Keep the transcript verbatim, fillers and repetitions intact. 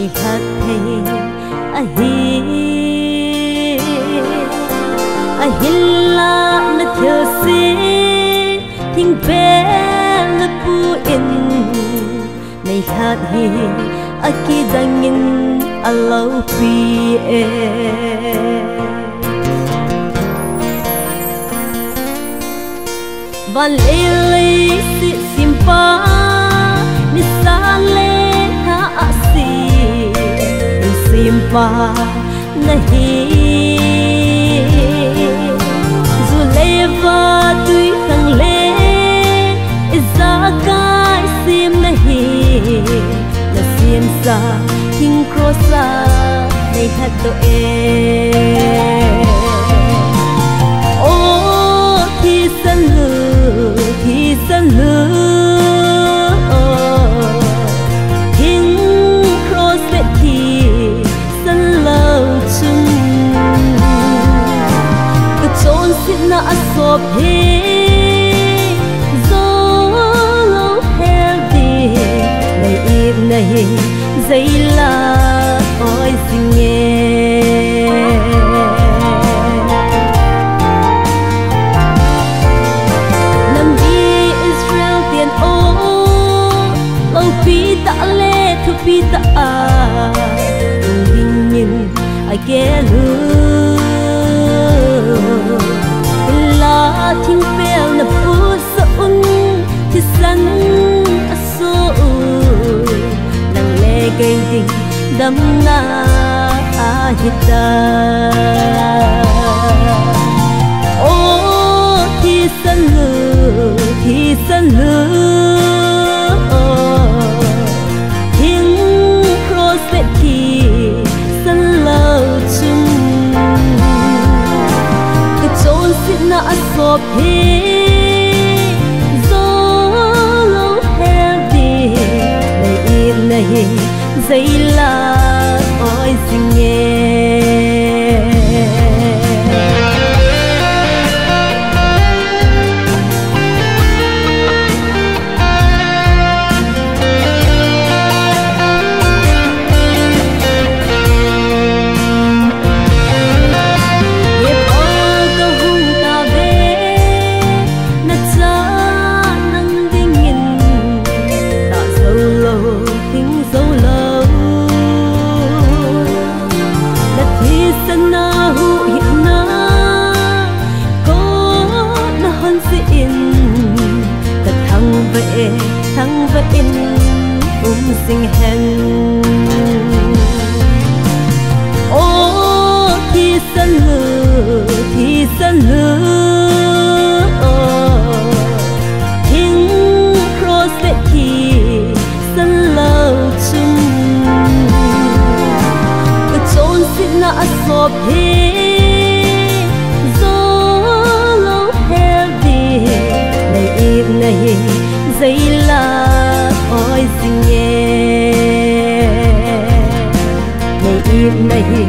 Khat thei ahi, ahinla na thilse thingpel na pu in, nei khat hi akidangin alopi e. Van lei leiset sempa, ni sang le tha a sem, sempa na hi. Ju le va tui khang le, ijakai sem na hi. Na semsa, thing cross a, nei khat doh e. O, thisan nu, thisan nu, o, thing cross le thisan lou chun, ka chonsetna a sop hi, jo lou hel ding, nei itna hi, jei la oi jing e. Nam mi Israel ten o, loupi tah le thupi tah a, dingin agel u. Hinla thingpel na put sah un, thisan a so u, nang le kei ding damna ahi ta. O, thisan nu, thisan nu, o, thing cross le thisan lou chun, ka chonsetna a sop hi, jo lou hel ding, nei itna hi, jei la oi jing e. Ipi ka hung ta ve, na cha nang dingin, ta jou lou, thing jou lou. Na thisan a huhhingna, ko na hon jeh in, ka thangvah e, thangvah in um jing hen. O, thisan nu, thisan nu, o, thing cross le thisan lou chun, ka chonsetna a sop hi, jo lou hel ding, nei itna hi, jei la oi jing e. Nei itna hi,